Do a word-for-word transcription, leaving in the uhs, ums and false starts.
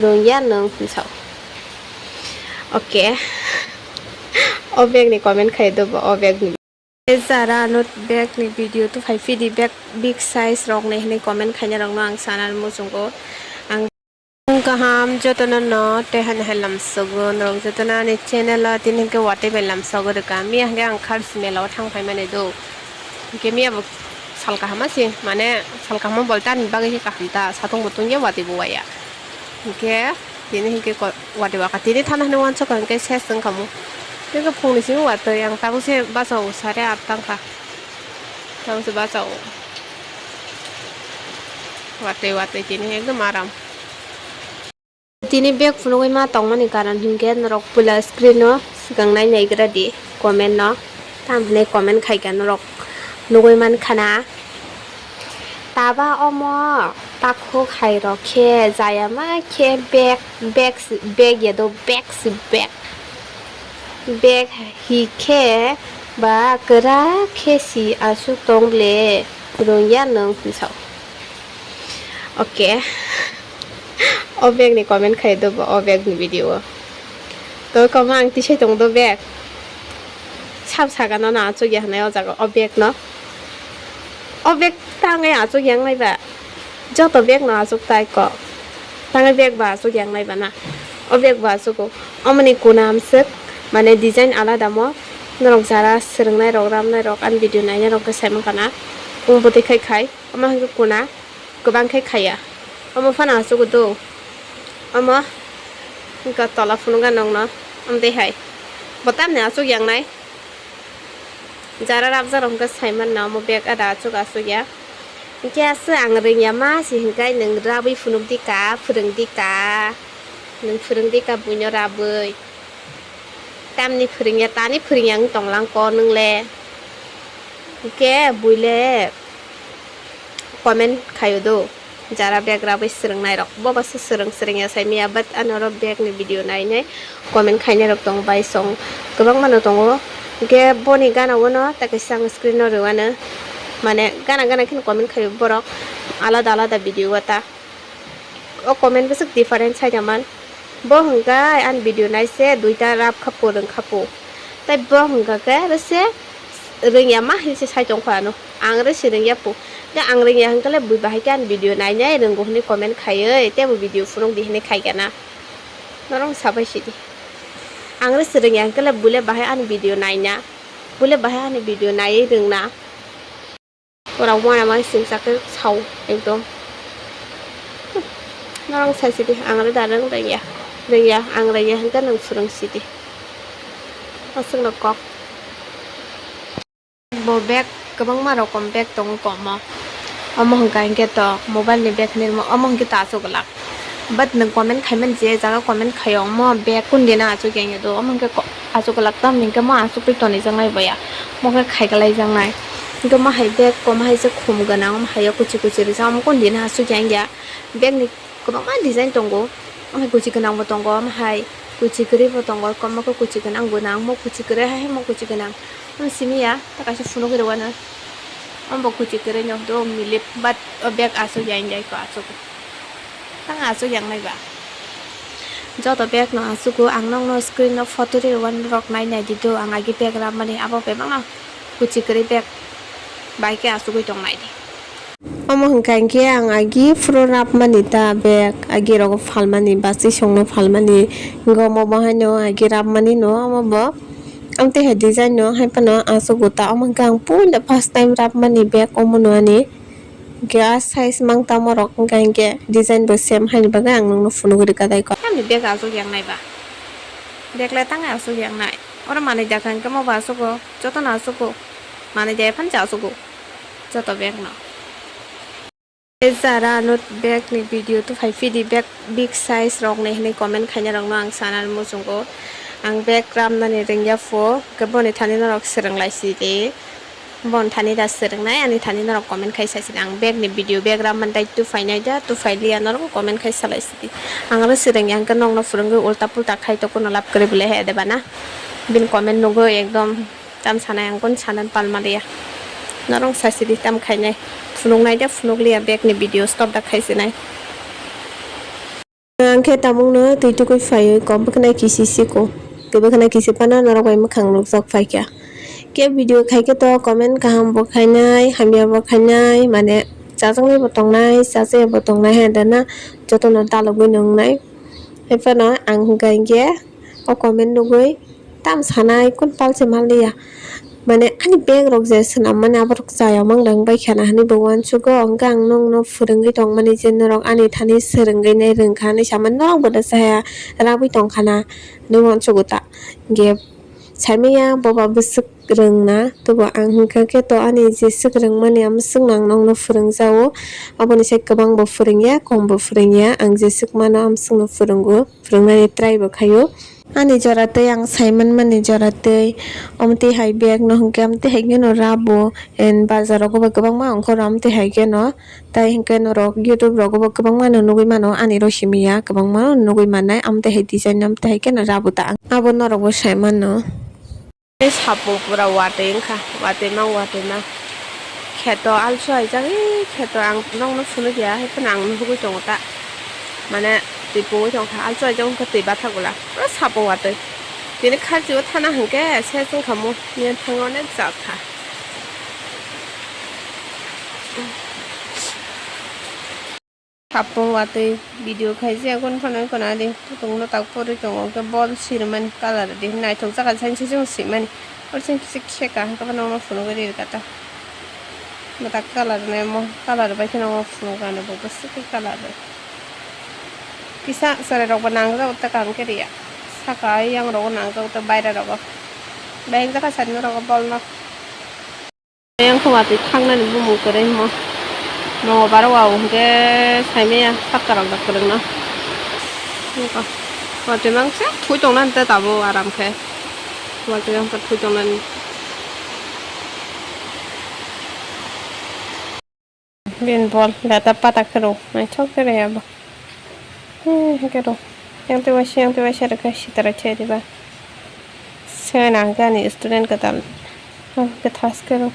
Rwngya nwng hinsa. Okay. O bag ni comment khai do bo, o bag ni. Jara ano bag ni video to phai phidi, bag big size rok ni hinwi comment khaina rok no ang sana muchungo. Ang kaham jotono no tei hani hai lamsogo norok jotono ani channel o tini hwnkhe watwi bai lamsogo rwkha. Miya hwnkhe ang khar si mela o thang phai mani do. Hwnkhe miya bo sal kaham se, mane sal kaham bolte ani bagwi khe kaham ta, satung bo tungya watwi bo waya. Hwnkhe tini hwnkhe ko-, watwi waka tini thana hwnwi uansukha hwnkhe ses wngkha mo. Tei phungni simi watwi ang tabuk se bachao sare at tangkha. Tabuk se bachao. Watwi watwi tini ekdom aram. Tini bag phunugwi ma tongmani karon hwnkhe norok puila screen o swkang nai naigra di comment no. Tamo hwnwi comment khaikha norok nugwi mankha na. Taba omo takhuk hai rok khe jaya ma khe bag, bag si, bag ya do bag si bag. Bag hi khe ba kwrak khe si aswk tong le rwngya nwng hinsa. Okay. O bag ni comment khai do bo o bag ni video o. To koma ang tisai tong do bag. Sab saga no na achuk ya hwnwi o jaga o bag no. O bag tangai achuk yang nai ba. Joto bag no achuk tai ko. Tangai bag ba achuk yang nai ba na. O bag ba achuk o. Omoni kuna amswk mane design alada mo. Norok jara swrwngnai rok, ramnai rok, ani video nainai rok khe sai mankha na. Kung bwtwi khai khai. Omo hwnkhe kuna. Kwbang khe khaiya. Omo phano achuk do. Omo hwnkhe tola phunukha nokno. Omo tei hai. Bo tamni achuk yang nai. Jara rabjak rok hwnkhe sai manna omo bag ada achuk achuk ya. Hwnkhe aswk ang rwngya ma si hwnkhe nwng rabwi phunuk di ka, phwrwng di ka. Nwng phwrwng di ka buino rabwi. Tamni phwrwngya, tani phwrwngya wng tonglang ko nwng le. Hwnkhe bui le comment khaio do. Jara bag rabwi swrwngnairok, bobo se swrwng swrwngya sai miya, but ani oro bag ni video nainai comment khainairok tongo bai song kwbangma no tongo. Hwnkhe boni gana o no ta kaisa ang screen o rwano, mane gana gana kheno comment khaio borok alada alada video o ta. O comment bwswk different sai da man. Bo hwnkhe ani video nai se duita rap kha po rwng kha po. Tai bo hwnkha khe aro se rwngya ma hinwi se sai tong kha ano. Ang aro se rwngya po. Khe ang rwngya hwnkhe le bui bahai khe ani video nai nai rwngo hinwi comment khaiwi tei bo video phunuk di hinwi khai kha na. Norok sabai sidi. Ang aro se rwngya hwnkhe le bui le bahai ani video nai na. Bui le bahai ani video naiwi rwng na. Borok uanama singsa khe sao ekdom. Norok sai sidi, ang aro da rwng rwngya, rwngya, ang rwngya hwnkhe nwng phwrwng sidi. Aswkno kok. Bo bag kwbangma rokom bag tongo komo. Omo hwnkha hinkhe to mobile ni bag hinwi rwma, omo hinkhe to aswk glak. But nwng comment khaimani je jaga comment khaio, omo bag kundina aswk yang do, omo hinkhe ko-, aswk glak tamni hinkhe mo aswk twi tonijaknai boya, mo khe khaikalaijaknai. Hinkhe mo hai bag kom hai se khum gwnang, omo hai o kuchi kuchi rijak, omo kundina aswk yang ya. Bag ni kwbangma design tongo, omo hai kuchi gwnang bo tongo, omo hai kuchi kwrwi bo tongo, kom mo khe kuchi gwnang gwnang, mo kuchi kwrwi hai, mo kuchi gwnang. Omo simi ya, ta kaisa phunuk rwano. Omo bo kuchi kwrwi no do milip, but o bag aswk yang ya ko aswk. Tang aswk yang nai ba. Joto bag no aswk o, ang nokno screen no photo ri rwano rok nai nai di do, ang agi bag ramani abo bebak no kuchi kwrwi bag bai khe aswk oi tong nai di. Omo hwnkha hinkhe ang agi phuru rapmani ta bag agi rogo phalmani bachwi songno phalmani hinkhe omo bo haino agi rapmani no omo bo. Ang tei hai design no hai phano aswk o ta, omo hwnkhe ang puila first time rapmani bag omo no ani. Hinkhe a size mang tamo rok hwnkha hinkhe design bo same haini bagwi ang nokno phunugwi rwkha dai kok. Tamni bag aswk yang nai ba? Bag le tang aswk yang nai. Oro manwi dakha hinkhe mo bo aswk o, jotono aswk o. Manwi dai phano cha aswk o. Joto bag no. Jara ano bag ni video to phai phidi bag big size rok ni hinwi comment khaina rok no ang sana muchungo. Ang bag ramnani rwngya pho, khe boni thani norok swrwng lai sidi. Boni thani da swrwngnai, ani thani norok comment khai sai sidi. Ang bag ni video bag ramani dai to phainai da, to phai liya norok comment khai salai sidi. Ang aro swrwngya hwnkhe nokno phwrwngwi ulta pulta khai to kuno lab kwrwi bwlai hai de bana. Bini comment nugwi ekdom. Tam sanai ang kun sanan palma liya. Norong sasidi tam khainai. Phunuk nai de phunuk liya bag ni video stop da khaisinai. Ang khe tabukno twi tukui phaiwi kok bwkhnai kisi siko. Twi bwkhnai kisi phano norok bai mwkhang nukjak phaikha. Khe video khaikhe to comment kaham bo khainai, hamya bo khainai, mane chajaknai bo tongnai, chachaya bo tongnai, hai da na jotono dalogwi nwngnai. Hai phano ang hwnkha hinkhe o comment nugwi tam sanai kun palse manliya. Mane ani bag rok je swnam mani aborok chaya mang dang bai khana hinwi bo uansugo, hwnkhe ang nokno phwrwngwi tongmani je norok ani thani swrwngwi nai rwngkha hinwi samani norok bo da chaya rabwi tongkhana hinwi uansugo ta. Hinkhe saimanya boba bwswk rwngna, tobo ang hwnkha khe to ani jeswk rwngmani amswkno ang nokno phwrwngjago. Aboni sai kwbang bo phwrwngya, kom bo phwrwngya, ang jeswk mano amswkno phwrwngo, phwrwngnani try bo khaio. Ani jora twi ang saimanmani jora twi, omo twi hai bag no hwnkhe, omo twi hai kheno rabo, and bazar rogo bo kwbangma ongkhor, omo twi hai kheno, tai hwnkhe norok YouTube rogo bo kwbangma no nugwi mano, ani rw simi ya kwbangma no nugwi mannai, omo twi hai design, omo twi hai kheno rabo ta ang, abo norok bo sai mano. Tei sapung pura watwi wngkha, watwi ma, watwi ma. Kheto alsu aijak, ee, kheto ang nokno phunukya, hai phano ang nuhugwi tongo ta. Mane, twi pungwi tongkha, alsu aijak wngkha twi bathak bwla. Pura sapung watwi. Tini kharchi o thana hwnkhe, se chwngkha mo, nini thangwi onek jat kha. Hapung watwi video khaijak, gun phano wngkha na di, tongno tak pori tongo, hwnkhe bol sirmani colour di, naithok jaka sainsi chwng simani, oro chwng kisa kheka, hwnkhe bono phunugwi ri rwkha ta, mwtak colour ni omo, colour bai kheno omo phunukgwi ano bo bwswk khe colour rw, kisa chwrai rok bo nangjago ta kaham khe riya, saka yang rogo nangjago ta, baira rogo, bayang jaka sari norok o bol no. Ayang khe watwi thangnani bumung kwrwi mo. Mo baro wa hwnkhe saimaya sakka rok da kwrwngno. Watwi mang se thui tongnani ta tabuk aram khe. Watwi mang khe thui tongnani. Bini bol leta pata khe rw naithok khe rw abo. Hmm, hwnkhe rw. Yang twi waisa, yang twi waisa rwkhe sitara chai diba. Sena hwnkhe ani student kwtal. Hmm, kwthas khe rw.